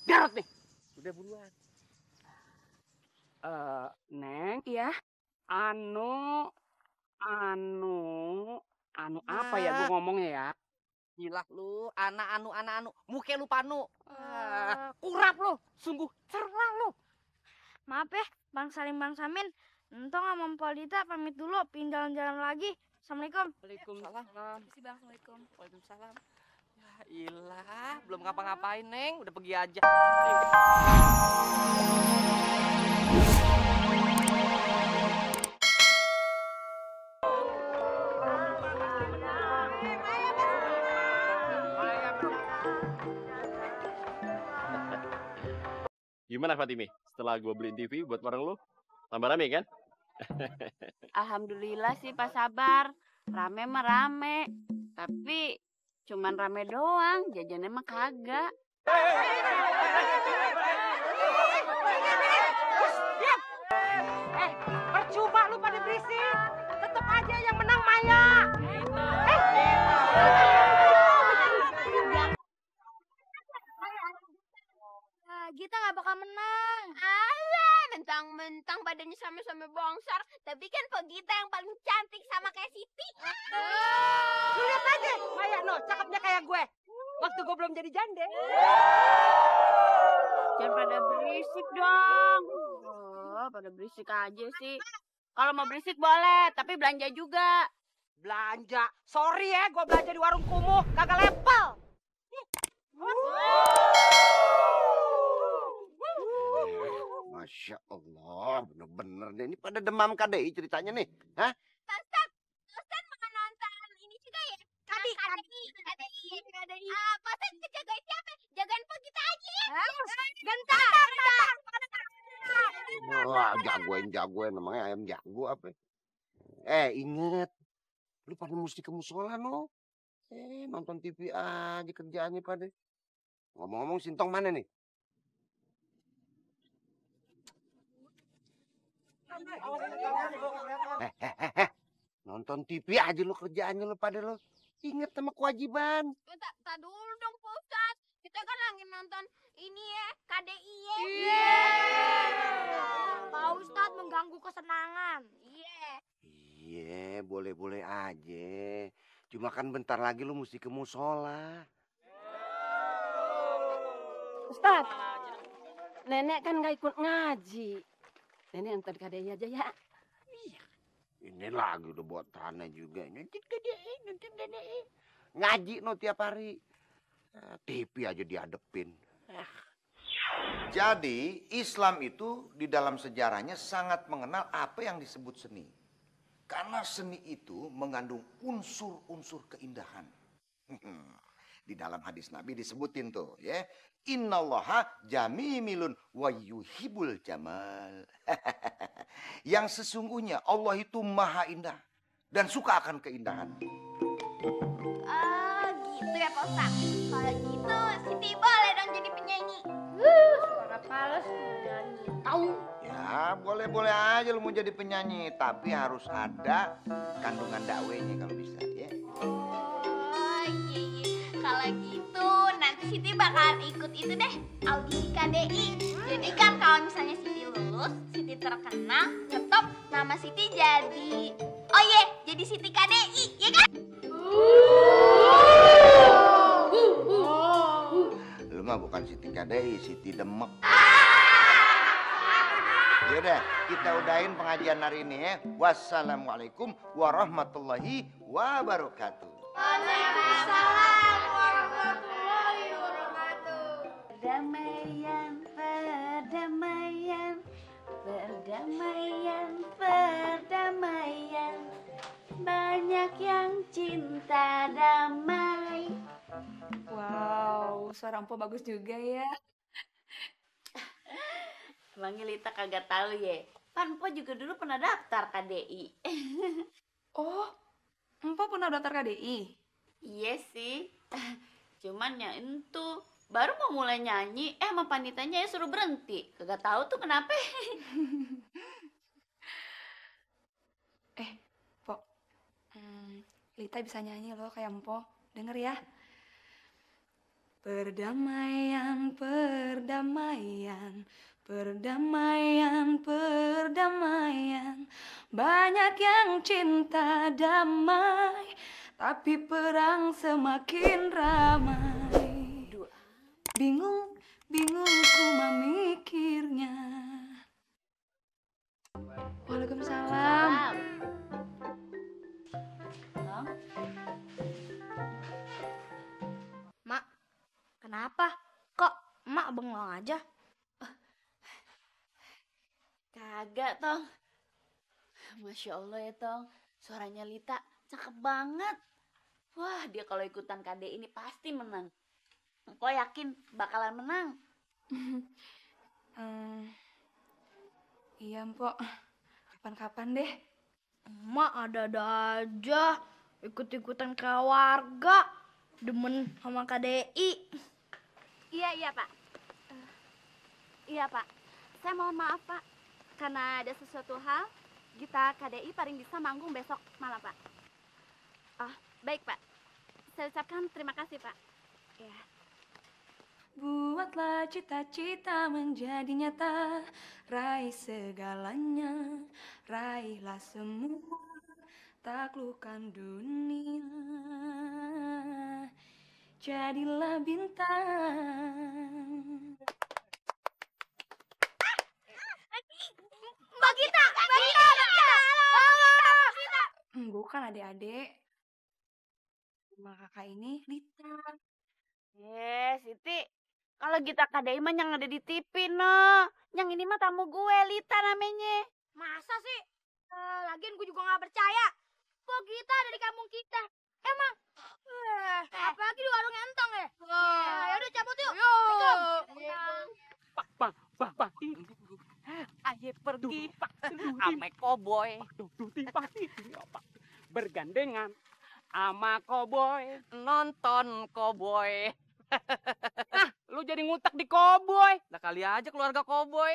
garot nih. Udah buruan. Neng. Iya. Anu apa ya gua ngomongnya ya? Gila lu, anu. Muke lu panu. Kurap lu, sungguh cerah lu. Maaf ya, Bang Salim, Bang Samin. Entong sama Mpok Dita pamit dulu, pin jalan-jalan lagi. Assalamualaikum. Waalaikumsalam. Makasih Bang, Assalamualaikum. Waalaikumsalam. Ya ilah, belum ngapa-ngapain, Neng. Udah pergi aja. Gimana Fatimi? Setelah gue beliin TV buat bareng lu, tambah rame kan? Alhamdulillah sih Pak Sabar. Rame mah rame. Tapi cuman rame doang, jajannya mah kagak. Percuma lu pada berisik. Tetep aja yang menang Maya. Kita nggak bakal menang. Alah, mentang-mentang badannya sama-sama bongsor, tapi kan Pak Gita yang paling cantik sama kayak Siti. Lu lihat aja, Maya no, cakepnya kayak gue. Waktu gue belum jadi jande. Jangan pada berisik dong. Oh, pada berisik aja sih. Kalau mau berisik boleh, tapi belanja juga. Belanja. Sorry ya, gue belanja di warung kumuh, kagak lepel. Masya Allah, bener-bener deh. Ini pada demam KDI ceritanya nih. Hah? Ustaz mau nonton ini juga ya? KDI. Pak Ustaz ngejagain siapa? Jagain Pak Gita aja ya? Bentar. Wah, jagoin namanya ayam jago apa? Inget. Lu pada mesti ke musola no. Nonton TV aja kerjaannya pada. Ngomong-ngomong Sintong mana nih? Nonton TV aja lo kerjaannya lo pada lo. Ingat sama kewajiban. Tak dulu dong Pak Ustaz. Kita kan lagi nonton ini ya, KDI ya. Pak Ustadz mengganggu kesenangan. Iya, boleh-boleh aja. Cuma kan bentar lagi lu mesti ke musola. Ustaz, nenek kan gak ikut ngaji. Nenek nonton KDI aja ya. Ini lagi udah buat tanah juga. Nonton KDI. Ngaji no tiap hari. TV aja dihadepin. Jadi Islam itu di dalam sejarahnya sangat mengenal apa yang disebut seni. Karena seni itu mengandung unsur-unsur keindahan. Di dalam hadis Nabi disebutin tuh ya. Innallaha jamimilun wa yuhibul jamal. Yang sesungguhnya Allah itu maha indah dan suka akan keindahan. Gitu ya Pak Ustaz. Kalau gitu Siti boleh dong jadi penyanyi. Suara pales nyanyi. Tahu. Ya boleh-boleh aja lu mau jadi penyanyi. Tapi harus ada kandungan dakwenya kalau bisa ya. Oh iya. Kalau gitu nanti Siti bakal ikut itu deh, audisi KDI. Jadi kan kalau misalnya Siti lulus, Siti terkenal, ngetop, nama Siti jadi, oh iya, jadi Siti KDI, ya kan? Lu mah bukan Siti KDI, Siti Demek. Yaudah, kita udahin pengajian hari ini ya. Wassalamualaikum warahmatullahi wabarakatuh. Waalaikumsalam warahmatullahi wabarakatuh. Perdamaian. Banyak yang cinta damai. Wow, suara Empo bagus juga ya. Emangnya Lita kagak tahu ya? Pan Empo juga dulu pernah daftar KDI. Oh, Empo pernah daftar KDI? Iya sih. Cuman ya itu baru mau mulai nyanyi, sama panitanya ya suruh berhenti. Kagak tahu tuh kenapa. Po, Lita bisa nyanyi loh kayak Empo. Denger ya. Perdamaian, perdamaian, perdamaian, perdamaian. Banyak yang cinta damai, tapi perang semakin ramai. Bingung, bingung ku memikirnya. Waalaikumsalam. Mak, kenapa? Kok emak bengong aja? Kagak, Tong. Masya Allah ya, Tong. Suaranya Lita cakep banget. Wah, dia kalau ikutan KDI ini pasti menang. Kok yakin bakalan menang? Iya, Mpok. Kapan-kapan deh. Emak ada-ada aja. Ikut-ikutan ke warga. Demen sama KDI. Iya, Pak. Iya, Pak. Saya mohon maaf, Pak. Karena ada sesuatu hal, kita KDI paling bisa manggung besok malam, Pak. Oh, baik, Pak. Saya ucapkan terima kasih, Pak. Ya. Buatlah cita-cita menjadi nyata, raih segalanya, raihlah semua, taklukkan dunia, jadilah bintang. Mbak Gita! Bukan adik-adik. Nama kakak ini Lita. Siti. Kalau kita KDI mah yang ada di TV, no. Yang ini mah tamu gue, Lita namanya. Masa sih? Lagian gue juga gak percaya. Kok Gita ada di kampung kita? Emang? Apalagi di warung Entong ya? Yaudah cabut yuk. Bang. Ayo pergi ame koboy. Bergandengan sama koboy. Nonton koboy. Lu jadi ngutak di koboy. Lah kali aja keluarga koboy.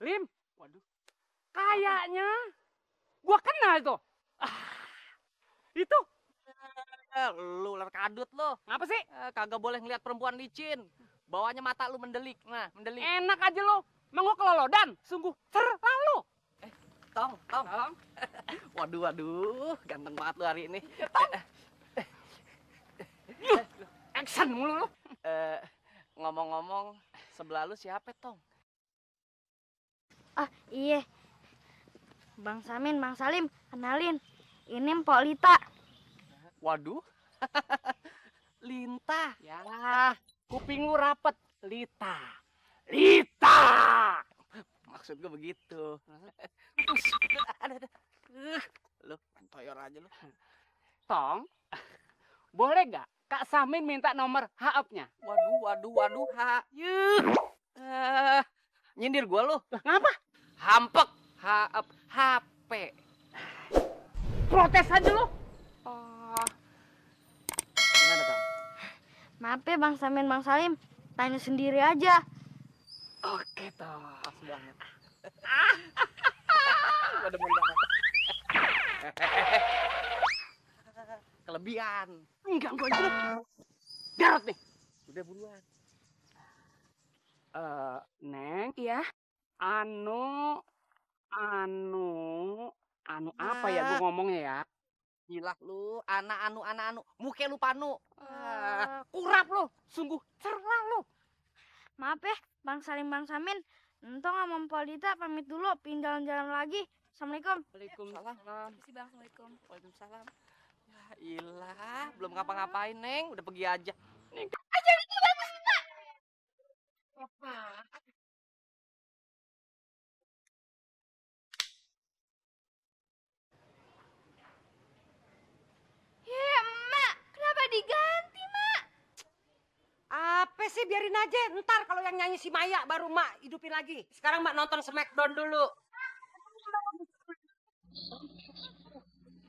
Lim, waduh. Kayaknya gua kenal tuh. Itu. Lu ular kadut lu. Ngapa sih? Kagak boleh ngeliat perempuan licin. Bawahnya mata lu mendelik. Nah, mendelik. Enak aja lu. Emang gua kelolodan. Sungguh terlalu. Tong. Waduh, ganteng banget lu hari ini. Action mulu lu. Ngomong-ngomong, sebelah lu siapa, Tong? Ah, iya. Bang Samin, Bang Salim, kenalin. Ini Mpok Lita. Waduh. Lintah. Ya, kuping lu rapet. Lita. Maksud gue begitu. Lu toyor aja lu. Tong, boleh gak Kak Samin minta nomor HAP-nya? Waduh, nyindir gua lu. Ngapa? Hampek. HP. Protes aja lu. Gimana, Tong? Maaf ya Bang Samin, Bang Salim. Tanya sendiri aja. Oke, Tong. Pas banget. Gua demen banget. Kelebihan. Enggak, gua itu. Garot nih. Udah buruan. Neng, Iya. anu apa ya gua ngomongnya ya? Gila lu, anu. Muke lu panu. Kurap lu, sungguh cerlah lu. Maaf ya Bang Salim, Bang Samin. Entong sama Mpok Lita pamit dulu. Pin jalan-jalan lagi. Assalamualaikum. Waalaikumsalam. Assalamualaikum. Waalaikumsalam. Ya ilah, belum ngapa-ngapain, Neng. Udah pergi aja. Ya, Mak. Kenapa diganti, Mak? Apa sih, biarin aja. Ntar kalau yang nyanyi si Maya baru Mak hidupin lagi. Sekarang Mak nonton Smackdown dulu.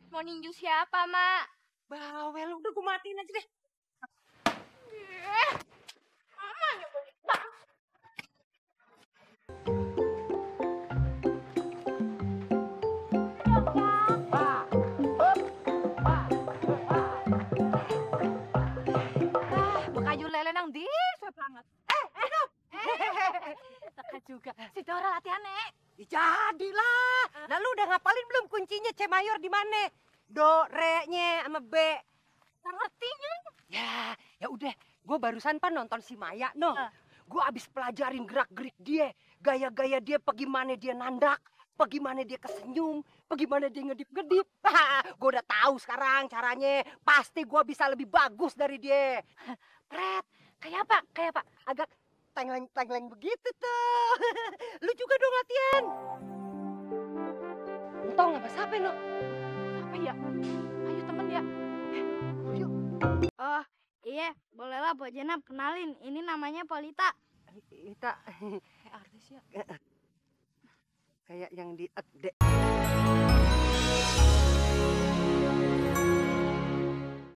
Mau ninju siapa, Mak? Bawel, udah gue matiin aja deh. ngapalin belum kuncinya C mayor di mana? Do, re-nya sama B. Ngertinya. Ya udah, gue barusan pan nonton si Maya, no. Gue abis pelajarin gerak-gerik dia, gaya-gaya dia, bagaimana dia nandak, bagaimana dia kesenyum, bagaimana dia ngedip-ngedip. Gue udah tahu sekarang caranya. Pasti gue bisa lebih bagus dari dia. Pret, kayak apa? Kayak apa? Agak tengleng-tengleng begitu tuh. Lu juga dong latihan. Entong apa siapa no? Apa ya? Ayo temen ya. Yuk. Oh, iya, bolehlah Pak Jenab kenalin. Ini namanya Polita. Kita artis ya. Kayak yang di